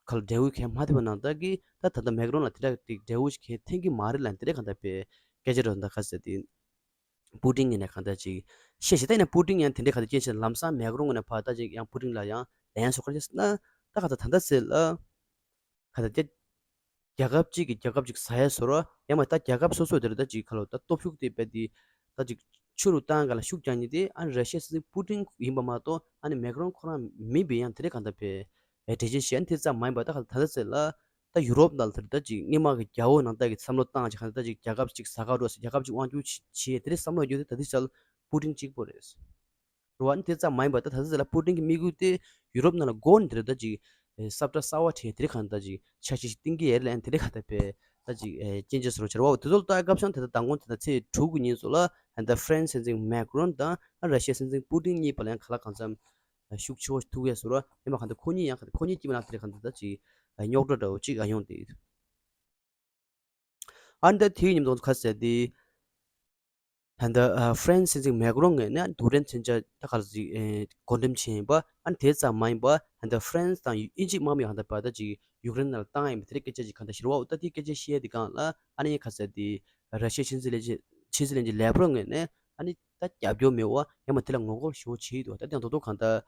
ཁ་ལ་འབྲས་བུ་གང་མ་ཐེབས་པ་ནང་ལྟར་གྱི་ད་ད་ལྟ་མེག་རོན་ལ་དེ་འདྲ་ཅིག་འབྲས་བུ་ཞིག་གང་འཐེན་གྱི་མ་རེད་ལ་དེ་འདྲ་གང་ལྟར་པའི་སྐད་ཆ་འདྲ་ད་ག་ཟེར་དེ་པུ་ཏིན་ངོས་ནས་གང་ལྟར་ཅིག་བཤད་ཤེས། ད་ཡིན་ན་པུ་ཏིན་ཡང་དེ་འདྲ་གང་ལྟར་སྐྱེས་ཤིང་ལམ་སང་མེག་རོན་ངོས་ནས་ཕར་ད་ཅིག་ཡང་པུ་ཏིན་ལ་ཡང་ལན་སོགས་ག་རེ་ཟེར་ན་ད་གང་ལྟར་ད་ལྟ་ཚེ་ལ། ག་ད་ལྟ་རྒྱལ་ཁབ་གཅིག་གིས་རྒྱལ་ཁབ་གཅིག་ཟ་ཡ་བཟོ་ར་ཡང་མ་ད་རྒྱལ་ཁབ་སོ་སོ་དེར་ད་ཅིག་ག་ལོ་ད་སྟོབས་ཤུགས་དེ་རྦད་དེ་ད་ཅིག་ཆུ་རུ་བཏང་ག་ལ་ཤུགས་རྒྱག་ཉེན་དེ་ཨ་ནི་ར་ཤི་ཡའི་སྲིད་འཛིན་པུ་ཏིན་ཡིན་པ་མ་གཏོགས་ཨ་ནི་མེག་རོན་ཁོ་རང་མིན་པའི་ཡང་དེ་རེད་གང་ལྟར་པའི་འགྲེལ་བཤད་བྱས་ཨ་ནི་དེ་ཙམ་མ་ཡིན་པ་ད་ག་ད་ལྟ་ཚེ་ལ་ད་ཡུ་རོབ་ནང་ལ་དེར་ད་ཅིག་སྔོན་མ་གི་རྒྱལ་པོ་ནང་ལྟར་གྱི་བསམ་བློ་བཏང་ཅིག་གང་ལྟར་ད་ཅིག་རྒྱལ་ཁབ་གཅིག་ཟ་ག་འགྲོ་ཟེར་རྒྱལ་ཁབ་གཅིག་དབང་སྒྱུར་བྱེད་དེ་རེད་བསམ་བློ་རྒྱུ་དེ་ད་ལྟ་ཚེ་ལ་པུ་ཏིན་གཅིག་པོ་རེད། རེད་བ། ཨ་ནི་དེ་ཙམ་མ་ཡིན་པར་ད་ད་ལྟ་ལ་པུ་ཏིན་གྱི་དམིགས་ཡུལ་དེ་ཡུ་རོབ་ནང་ལ་སྒོ་ནས་དེ་རེད་ད་ཅིག་ཨེ་ས་བཀྲ་གསར་པ་བྱས་དེ་རེད་གང་ད་ཅིག་འཆར་གཞི་ཞིག་བཏིང་གི་ཡོད་རེད་ལ་ཨ་ནི་དེ་རེད་གང་ད་པའི་ད་ཅིག་ཨེ་སྐྱོན་ཆ་བཟོ་རོགས་བྱེད་རེད་བ། དེ་ཚོ་ལ་ལྟ་སྐབས་སང་དེ་ད་མདང་དགོང་དེ་ད་ཚེས་དྲུག་གི་ཉིན་ཚོ་ལ་ཨ་ད་ཧྥ་རན་སི་སྲིད་འཛིན་མེག་རོན་དང་ཨ་ར་ཤི་ཡའི་སྲིད་འཛིན་པུ་ཏིན་གཉིས་བར་ལ་ཡང་ག་ལ་གང་འཚམ་ཤུགས་ཆེ་བོ་ཐུག་ཡ་བཟོ་ར་ཡིན་པ་གང་ད་ཁོ་གཉིས་ཡང་གང་ད་ཁོ་གཉིས་ཀྱི་མི་ལ་དེ་རེད་གང་ད་ད་ཅིག་ཨ་རྙོག་དྲ་འདྲ་བོ་ཅིག་ཨ་ཡོང་དེ། ཨ་ནི་ད་དེའི་ཉིན་མོ་ཁ་ཟེར་དེ། ད་ལྟ་ཧྥ་རན་སི་སྲིད་འཛིན་མེག་རོན་ངོས་ནས་རྡུལ་ཕྲན་མཚོན་ཆ་ད་ག་ལ་ཅིག་བགོ་འགྲེམས་བྱས་ཡིན་པ་ཨ་ནི་དེ་ཙམ་མ་ཡིན་པ་ད་ལྟ་ཧྥ་རན་སི་དང་དབྱིན་ཇིའི་དམག་མི་ཡང་ད་བར་ད་ཅིག་ཡུཀ་རེན་ནང་ལ་བཏང་ཡིན་པ་དེ་རིགས་སྐད་ཆ་ཅིག་གང་ལྟར་ཤེས་རེད་བ། ད་དེ་སྐད་ཆ་བཤད་དེ་གང་ལ་ཨ་ནི་ཁ་ཟེར་དེ་ར་ཤི་ཡའི་ཕྱི་སྲིད་ལས་ཕྱི་སྲིད་ལས་ཁུངས་ལས་པོ་ངོས་ནས་ཨ་ནི་ད་རྒྱབ་སྐྱོར་མེད་བ་ཡང་མ་དེ་ལ་ངོ་རྒོལ་ཞེ་པོ་བྱས་ཡོད་འདུག་ད་དེ་ཡང་རྡོག་རྡོག་གང་ལྟར།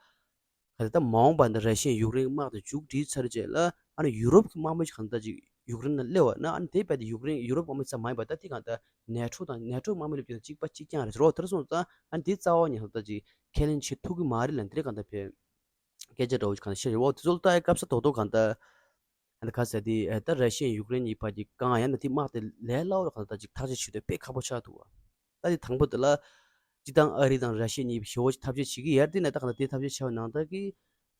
ག་ད་ལྟ་མ་འོངས་པ་འདི་ར་ཤི་ཡས་ཡུཀ་རེན་དམག་དང་མཇུག་སྒྲིལ་ཚར་རྗེས་ལ་ཨ་ནི་ཡུ་རོབ་ཀྱི་དམག་མི་གང་ལྟར་ཅིག་ཡུཀ་རེན་ལ་སླེབས་པ་ན་ཨ་ནི་དེ་བས་ཏེ་ཡུཀ་རེན་ཡུ་རོབ་དམག་མི་ཙམ་མ་ཡིན་པ་ད་ཐིག་གང་ལྟར་ནེ་ཊོ་དང་ནེ་ཊོ་དམག་མི་སླེབས་ཀྱི་གཅིག་པ་གཅིག་རྐྱང་རེད་ཟེར་བ་དེར་སོང་ཙང་ཨ་ནི་དེ་རྩ་བ་ཉིད་གང་ལྟར་ཅིག་ཁས་ལེན་བྱེད་ཐུབ་ཀྱི་མ་རེད་ལ་འདི་རེད་གང་ལྟར་བས་སྐད་ཆ་འདྲ་བོ་ཅིག་གང་ལྟར་བཤད་རེད་བ། དེ་ཚོ་ལ་ལྟ་ཡ་སྐབས་ས་རྡོག་རྡོག་གང་ལྟར་ཨ་ནི་ག་ཟེར་དེ་ཨ་ད་ར་ཤི་ཡས་ཡུཀ་རེན་གཉིས་བར་གྱི་དཀའ་ངལ་ཡང་ན་དེ་དམག་དེ་ལས་སླ་བོ་ལ་གང་ལྟར་ཅིག་ཐག་གཅོད་བྱེད་དུས་དཔེ་ཁག་པོ་ཆགས་འདུག་བ། ད་དེ་དང་པོ་དེ་ལ། སྤྱིར་བཏང་ཨ་རི་དང་ར་ཤི་ཡ་གཉིས་ཞེ་པོ་ཅིག་འཐབ་ཇུས་བྱེད་ཀྱི་ཡོད་རེད་དེ་ན་ད་གང་ལྟར་དེ་འཐབ་ཇུས་བྱས་པ་ནང་ལྟར་གྱི་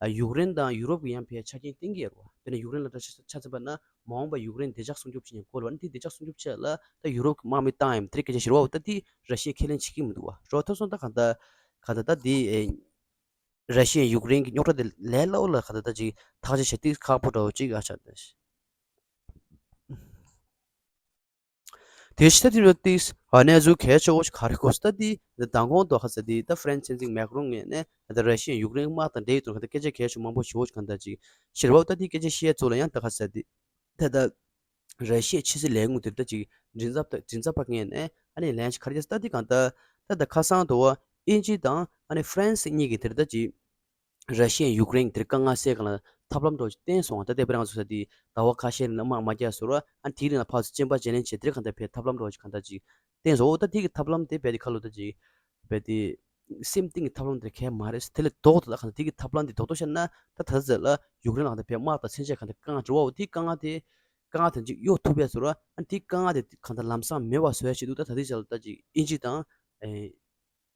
ཨ་ཡུཀ་རེན་དང་ཡུ་རོབ་ཀྱི་ཡང་ཕའི་ཆ་རྐྱེན་བསྟན་གྱི་ཡོད་རེད་བ། དཔེར་ན་ཡུཀ་རེན་ལ་ཆ་ཆ་མཚོན་པ་ན་མ་འོངས་པ་ཡུཀ་རེན་བདེ་འཇགས་སྲུང་སྐྱོབ་བྱེད་མཁན་དགོས་རེད་བ། ཨ་ནི་དེ་བདེ་འཇགས་སྲུང་སྐྱོབ་བྱེད་ཡ་ལ་ད་ཡུ་རོབ་ཀྱི་དམག་མི་བཏང་ཡ་མི་དེ་རིགས་སྐད་ཆ་ཞིག་རེད་བ། ད་དེ་ར་ཤི་ཡས་ཁས་ལེན་བྱེད་ཀྱི་མི་འདུག་བ། རེད་བ། ཐོབ་སོང་ད་གང་ལྟར་གང་ལྟར་ད་དེ་ཨེ་ར་ཤི་ཡས་ཡུཀ་རེན་གྱི་རྙོག་དྲ་དེ་ལས་སླ་བོ་ལ་གང་ལྟར་ད་ཅིག་ཐག་གཅོད་བྱེད་དུས་ཁག་པོ་འདྲ་བོ་ཅིག་ཨ་ཆགས་ད། དེ་ཕྱི་ད་དེ་རུ་ཏིས་གནས་ཚུལ་གལ་ཆེ་བོ་ཞིག་ག་རེ་གོ་སྟ་དེ་མདང་དགོང་དུ་ཁ་ས་དེ་ད་ཧྥ་རན་སི་སྲིད་འཛིན་མེག་རོན་ངོས་ནས་ད་ར་ཤི་ཡ་ཡུཀ་རེན་དམག་དང་འབྲེལ་དུ་ད་སྐད་ཆ་གལ་ཆེ་མང་པོ་ཞུ་བོ་ཞིག་གང་ལྟར་ཅིག་ཕྱིར་བབ་ད་དེ་སྐད་ཆ་བཤད་ཚོ་ལ་ཡང་ད་ཁ་ས་དེ་ད་ད་ར་ཤི་ཡའི་ཕྱི་སྲིད་ལས་ཁུངས་དེར་ད་ཅིག་མགྲིན་ཚབ་ད་མགྲིན་ཚབ་པ་ངོས་ནས་ཨ་ནི་ལན་ཞིག་ག་རེ་བྱས་ད་དེ་གང་ལྟར་ད་ད་ཁ་སང་དུ་བ་དབྱིན་ཇི་དང་ཨ་ནི་ཧྥ་རན་སི་གཉིས་ཀྱི་དེར་ད་ཅིག་ར་ཤི་ཡས་ཡུཀ་རེན་གྱི་དེར་དཀའ་ངལ་སེལ་གང་ལ་ཐབས་ལམ་འདྲ་བོ་ཞིག་བསྟན་སོང་བ། ད་ལྟའི་བར་ང་ཚོ་ས་དེ་ཟླ་བ་ཁ་ཤས་རིང་ལ་དམག་མ་རྒྱག་ཟེར་བ་ཨ་དེའི་རིང་ལ་ཕར་ཚུར་སྤྱན་པ་བརྗེ་ལེན་བྱས་དེར་གང་ལྟར་བས་ཐབས་ལམ་འདྲ་བོ་ཞིག་གང་ལྟར་ཅིག་བསྟན་སོང་། འོ་ད་དེ་གི་ཐབས་ལམ་དེ་བས་དེ་ཁ་ལོ་ད་ཅིག་བས་དེ་སེམས་གཏིང་གི་ཐབས་ལམ་དེ་གལ་མ་རེད། དེ་ལས་ལྡོག་ཏུ་ད་གང་ལྟར་དེ་གི་ཐབས་ལམ་དེ་རྡོག་རྡོག་བཤད་ན་ད་ད་ཟེར་ལ་ཡུཀ་རེན་ལ་གང་ལྟར་བས་དམག་དང་མཚོན་ཆ་གང་ལྟར་དཀའ་ངལ་འགྲོ་བ། འོ་དེ་དཀའ་ངལ་དེ་དཀའ་ངལ་དེ་ཅིག་གཡོལ་ཐུབ་པས་ཟེར་བ་ཨ་དེ་དཀའ་ངལ་དེ་གང་ལྟར་ལམ་སང་མེད་པ་བཟོ་ཡ་ཆེད་དུ་ད་ད་དེ་ཅག་ལ་ད་ཅིག་དབྱིན་ཇི་དང་།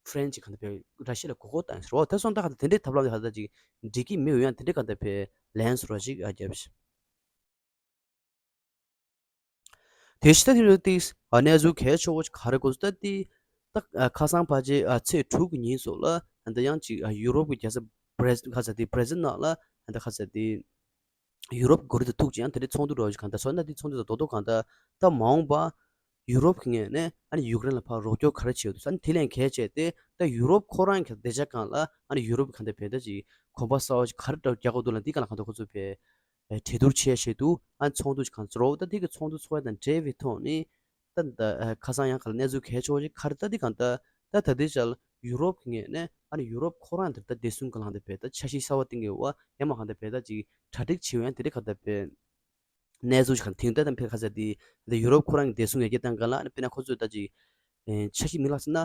ཧྥ་རན་སི་གང་ལྟར་བས་ར་ཤི་ཡ་ལ་མགོ་སྐོར་བཏང་ཡོད་རེད་བ། དེ་སོང་ད་གང་ལྟར་དེ་འདྲའི་ཐབས་ལམ་དེ་གང་ལྟར་ཅིག་འགྲིག་གི་མེད་འོ་ཡང་དེ་འདྲའི་གང་ལྟར་བས་ལན་སོ་ར་ཞིག་ཨ་རྒྱབ་ཤིག་དེ་ཕྱི་ད་དེ་རུ་ཏིས་གནས་ཚུལ་གལ་ཆེ་བོ་ཞིག་ག་རེ་གོ་ད་དེ་ད་ཁ་སང་ཕལ་ཆེར་ཚེས་དྲུག་གི་ཉིན་སོགས་ལ་ད་ཡང་ཅིག་ཡུ་རོབ་ཀྱི་རྒྱལ་ས་བྷི་རེ་ཁ་ས་དེ་བྷི་རེ་ཟིལ་ནང་ལ་ད་ཁ་ས་དེ། ཡུ་རོབ་གོ་རི་དུ་ཐུག་ཅིང་དེ་རིང་ཚོགས་འདུ་འགྲོ་བཞིན་གང་ལྟར་སོང་ན་དེ་ཚོགས་འདུ་དང་རྡོག་རྡོག་གང་ལྟར་ད་མ་འོངས་པ་ཡུ་རོབ་ཀྱི་ངོས་ནས་ཨ་ནི་ཡུཀ་རེན་ལ་ཕར་རོགས་སྐྱོར་ག་རེ་བྱེད་འདུག་ས་ནི་དེ་ལས་གལ་ཆེ་སྟེ་ད་ཡུ་རོབ་ཁོ་རང་གི་བདེ་འཇགས་སྒང་ལ་ཨ་ནི་ཡུ་རོབ་ཀྱི་གང་ལྟར་བས་ད་ཅིག་གོམ་པ་གསར་བ་ཞིག་ག་རེ་འདྲ་རྒྱག་དགོས་འདུག་ལ་འདི་གང་ལ་གང་ལྟར་ཁོ་ཚོ་བས་གྲོས་བསྡུར་བྱས་བྱས་འདུག་ཨ་ནི་ཚོགས་འདུ་ཞིག་གང་ཚོགས་རོགས་ད་དེ་གི་ཚོགས་འདུ་ཚོགས་ཡ་དང་འབྲེལ་བའི་ཐོག་ནས་ད་ད་ཁ་སང་ཡང་ག་ལ་གནས་ཚུལ་གལ་ཆེ་བ་ཞིག་ག་རེ་ད་འདི་གང་ལྟར་ད་ད་ལྟའི་ཆར་ཡུ་རོབ་ཀྱི་ངོས་ནས། ཨ་ནི་ཡུ་རོབ་ཁོ་རང་དེར་ད་བདེ་སྲུང་གི་ལངས་ཏེ་བས་ད་འཆར་གཞི་གསར་བ་བཏིང་གི་ཡོད་བ། ཡང་མ་གང་ད་བས་ད་ཅིག་གྲ་སྒྲིག་བྱེད་ཡང་དེ་རིགས་གང་ད་བས་གནས་ཚུལ་ཞིག་གང་ཐིང་ད་ད་བས་ག་ས་དེ་ད་ཡུ་རོབ་ཁོ་རང་གི་བདེ་སྲུང་ཡར་རྒྱས་བཏང་ག་ལ། ཨ་ནི་དཔེར་ན་ཁོ་ཚོས་ད་ཅིག་འཆར་གཞི་མི་ལགས་ཟེར་ན།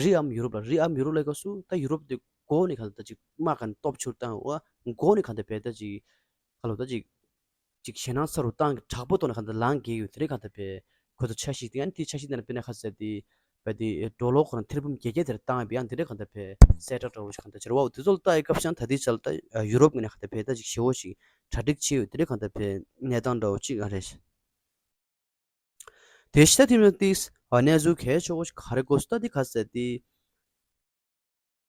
རི་ཨམ་ཡུ་རོབ་ལ་རི་ཨམ་ཡུ་རོབ་ལ་སྐབས་སུ་ད་ཡུ་རོབ་དེ་འགོ་ནས་གང་ད་ཅིག་དམག་གང་སྟོབས་ཆུར་བཏང་བ། འགོ་ནས་གང་ད་བས་ད་ཅིག་ག་ལོ་ད་ཅིག་ཅིག་ཞེད་སྣང་ཚ་རུ་བཏང་གི་དྲག་པོ་ཐོག་ནས་གང་ད་ལངས་གི་ཡོད། དེ་རིགས་གང་ད་བས་ཁོ་ཚོ་འཆར་གཞི་དེ་ཡང་དེ་འཆར་གཞི་དེ་ན་དཔེར་ན་ག་ས་དེ་བས་དེ་ཌོ་ལར་ཁོ་རང་ཐེར་འབུམ་བརྒྱད་བརྒྱ་དེར་བཏང་བས་ཡང་དེ་རིགས་གང་ད་བས་གསལ་བསྒྲགས་འདྲ་བོ་ཞིག་གང་ད་བྱེད་ར་བ། དེ་ཚོ་ལ་ལྟ་ཡི་སྐབས་ཤང་ད་དེ་ཆ་ལ་ད་ཡུ་རོབ་ངོས་ནས་གང་ད་བས་ད་ཅིག་ཞེ་བོ་ཞིག་གྲ་སྒྲིག་བྱས་ཡོད། དེ་རིགས་གང་ད་བས་གནས་སྟངས་འདྲ་བོ་ཅིག་ཨ་རེད། དེ་ཤི་ད་དེ་མིན་ཏིས་ཨ་གནས་ཚུལ་གལ་ཆེ་བོ་ཞིག་ག་རེ་དགོས་སུ་ད་དེ་ག་ས་དེ།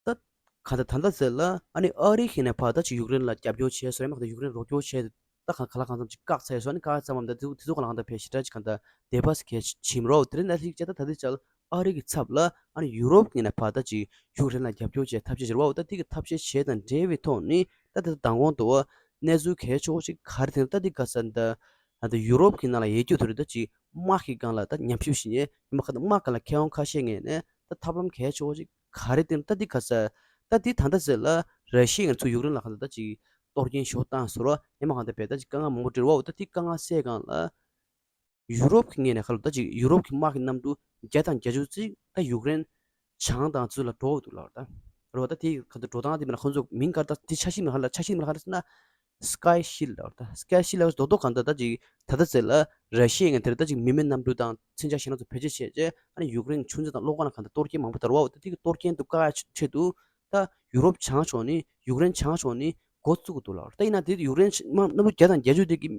ད་ག་ད་ད་ད་ཟེར་ལ་ཨ་ནི་ཨ་རི་ཁེ་ནས་ཕ་ད་ཅིག་ཡུཀ་རེན་ལ་རྒྱབ་སྐྱོར་བྱས་སོ་ཡང་མ་ག་ད་ཡུཀ་རེན་རོགས་སྐྱོར་བྱས་ད་ག་ག་ལ་གང་འཚམ་ཅིག་བཀག་ཚར་སོ། ཨ་ནི་བཀག་ཚར་མམ་ད་དེ་དེ་ཚོ་ག་ལ་གང་ད་ཕེ་ཞི་ཏྲ་ཅིག་གང་ད་དེ་བ་སི་གལ་ཆེ་མི་རོགས་དེ་རིང་ན་ལྷིག་བྱས་ད་ད་དེ་ཅལ་ཨ་རི་གི་ཚབ་ལ་ཨ་ནི་ཡུ་རོབ་ངོས་ནས་ཕ་ད་ཅིག་ཡུཀ་རེན་ལ་རྒྱབ་སྐྱོར་བྱས་ཐབས་ཤེས་བྱེད་རོགས་ད་དེ་གི་ཐབས་ཤེས་བྱས་དང་འབྲེལ་བའི་ཐོག་ནི་ད་དེ་མདང་དགོང་དུ་བ་གནས་ཚུལ་གལ་ཆེ་བོ་ཅིག་ག་རེ་དེ་ད་དེ་ག་ས་ད་ད་ད་ཡུ་རོབ་གི་ནང་ལ་ཡེ་རྒྱུ་དེ་རེད། ད་ཅིག་དམག་གི་སྒང་ལ་ད་ཉམས་ཞིབ་བྱེད་ཉེ་ཡིན་པ་ག་ད་དམག་སྒང་ལ་མཁས་དབང་ཁ་ཤས་ངོས་ནས་ད་ཐབས་ལམ་གལ་ཆེ་བོ་ཅིག་ག་རེ་བསྟན་ད་འདི་ག་ས། ད་འདི་ད་ལྟ་ཟེར་ལ་ར་ཤི་ཡ་ང་ཚོ་ཡུཀ་རེན་ལ་ག་ད་ད་ཅིག་གཏོར་སྐྱོན་ཞོ་བཏང་ཟེར་བ་ཡིན་མ་གང་ད་བས་ད་ཅིག་དཀའ་ངལ་མང་པོ་འབྲེལ་བའོ། ད་འདི་དཀའ་ངལ་སེལ་གང་ལ་ཡུ་རོབ་ཀྱི་ངོས་ནས་ཁ་ལོ་ད་ཅིག་ཡུ་རོབ་ཀྱི་དམག་གི་གནམ་གྲུ་བརྒྱ་དང་བརྒྱད་ཅུ་ཙིག་ད་ཡུཀ་རེན་བྱང་དང་ཚུར་ལ་འགྲོ་འདུག་ལ་ད་རོ། ད་དེ་ག་ད་འགྲོ་སྟངས་དེ་མིན་ན་ཁོང་ཚོ་མིང་ག་ད་དེ་ཆ་ཤས་མིན་ཧ་ལ་ཆ་ཤས་མིན་ཧ་ལ་ཟེར་ན། Sky Shield ལ་ད་Sky Shield ལ་རྡོག་རྡོག་གང་ད་ད་ཅིག་ད་ད་ཚེ་ལ་ར་ཤི་ཡ་ངན་དེར་ད་ཅིག་མི་མེད་གནམ་གྲུ་དང་མཚོན་ཆ་ཞེ་ན་ཚོ་བེད་སྤྱོད་བྱས་རྗེས་ཨ་ནི་ཡུཀ་རེན་ཆུ་མཛོད་དང་གློག་ཁང་ལ་གང་ད་གཏོར་སྐྱོན་མང་པོ་དར་བའོ། ད་དེ་གི་གཏོར་སྐྱོན་དུ་བཀག་ཡ་ཆེད་དུ་ད་ཡུ་རོབ་བྱང་ཕྱོགས་ནི་ཡུཀ་རེན་བྱང་ཕྱོགས་ནི་འགོ་བཙུགས་འདུག་ལ། ད་ཡིན་ན་དེ་ཡུཀ་རེན་གནམ་གྲུ་བརྒྱ་དང་བརྒྱད་ཅུ་དེ་གི་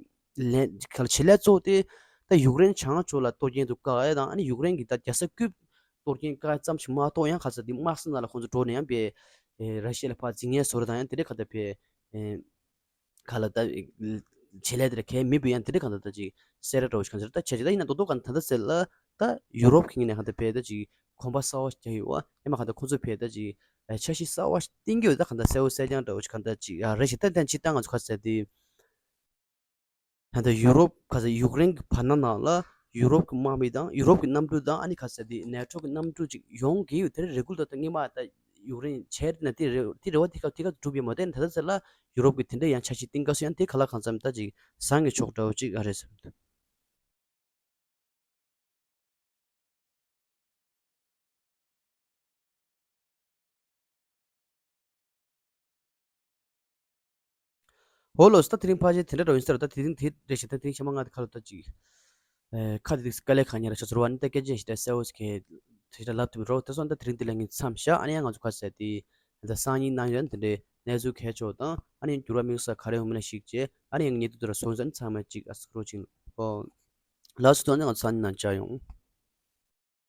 ལན་ག་ལ་བྱེད་ལས་གཙོ་བོ་དེ་ད་ཡུཀ་རེན་བྱང་ཕྱོགས་ལ་གཏོར་སྐྱོན་དུ་བཀག་ཡ་དང་ཨ་ནི་ཡུཀ་རེན་གི་ད་རྒྱལ་ས་ཀིབ་གཏོར་སྐྱོན་བཀག་ཡ་ཙམ་ཞིག་མ་གཏོགས་ཡང་ག་ས་དེ་དམག་སྲིད་ནང་ལ་ཁོང་ཚོ་འགྲོ་ནས་ཡང་པའི་ར་ཤི་ཡ་ལ་ཕར་འཛིང་ངན་བཟོ་ར་དང་ཡང་དེ་འདྲ་ག་ད་པའི། ག་ལ་ད་བྱེད་ལས་དེ་ལ་གལ་མི་བུ་ཡང་དེ་འདྲ་གང་ད་ད་ཅིག་སེ་ར་འདྲ་བོ་ཞིག་གང་ཟེར་ད་ཆ་ཅིག་ད་ཡིན་ན་རྡོག་རྡོག་གང་ད་ད་ཟེར་ལ་ད་ཡུ་རོབ་ཁེ་ངེ་ནས་གང་ད་བས་ད་ཅིག་གོམ་པ་གསར་བ་ཞིག་རྒྱག་ཡོད་བ་ཡིན་མ་གང་ད་ཁོ་ཚོ་བས་ད་ཅིག་འཆར་གཞི་གསར་བ་ཞིག་བཏིང་གི་ཡོད། ད་གང་ད་གསལ་བོ་གསལ་རྐྱང་འདྲ་བོ་ཞིག་གང་ད་ཅིག་ཡ་རེ་ཞིག་ད་ད་ཅིག་ད་ང་ཚོ་ག་ཟེར་དེ། ད་ལྟ་ཡུ་རོབ་ག་ས་ཡུཀ་རེན་གྱི་བར་ན་ནང་ལ་ཡུ་རོབ་ཀྱི་དམག་མི་དང་ཡུ་རོབ་ཀྱི་གནམ་གྲུ་དང་ཨ་ནི་ག་ས་དེ་ནེ་ཊོ་གི་གནམ་གྲུ་ཅིག་ཡོང་གི་ཡོད། དེ་རེ་རེ་སྐུལ་ད་ལྟ་སྔོན་མ་ད་ཡུཀ་རེན་བྱས་ན་དེ་རེ་དེ་རེ་བ་དེ་སྐབས་དེ་སྐབས་གྲུབ་ཡོད་མ་རེད། ད་ལྟ་ཚེ་ལ་ཡུ་རོབ་ཀྱི་དེ་འདྲ་ཡང་འཆར་གཞི་གཏིང་སྐབས་སུ་ཡང་དེ་ག་ལ་གང་འཚམ་ད་ཅིག་བཟང་གི་ཕྱོགས་འདྲ་བོ་ཅིག་ཨ་རེད་བསམ་འདུག་ཧོ་ལོས་ད་དེ་རིང་ཕལ་ཆེར་དེ་འདྲ་འདྲ་ཡིན་ས་རེད། ད་དེ་རིང་དེ་རེད་ཞེ་ད་དེ་རིང་ཤ་མ་ང་དེ་ཁ་ལོ་ད་ཅིག་ཁ་དེ་དེ་དཀའ་ལས་ཁག་ཉེ་ར་ཤ་ཚོར་བ་ནི་ད་སྐད་ཆ་ཞེ་ད་གསལ་བོ་ཞིག་གི་དེ་འདྲ་ལབ་ཐུབ་མི་རོགས། དེ་སོང་ད་དེ་རིང་དེ་ལ་ངས་མཚམས་བཞག་ཨ་ནི་ཡང་ང་ཚོ་ཁ་ཟས་དེ་ད་སང་ཉིན་གནངས་ཡོད་དེ་འདྲའི་གནས་ཚུལ་གལ་ཆེ་བ་དང་ཨ་ནི་འགྱུར་བ་དམིགས་བསལ་ག་རེ་ཡོང་མིན་ལ་གཞིགས་བྱས་ཨ་ནི་ཡང་ངེད་དུ་དུ་ར་སོང་ཙང་ཚང་མ་ཅིག་ཨ་སི་ཁྲོ་ཅིག་ཨོ། ལགས་སོ། ད་ནི་ང་ཚོ་ས་ནི་ནང་བཅར་ཡོང་།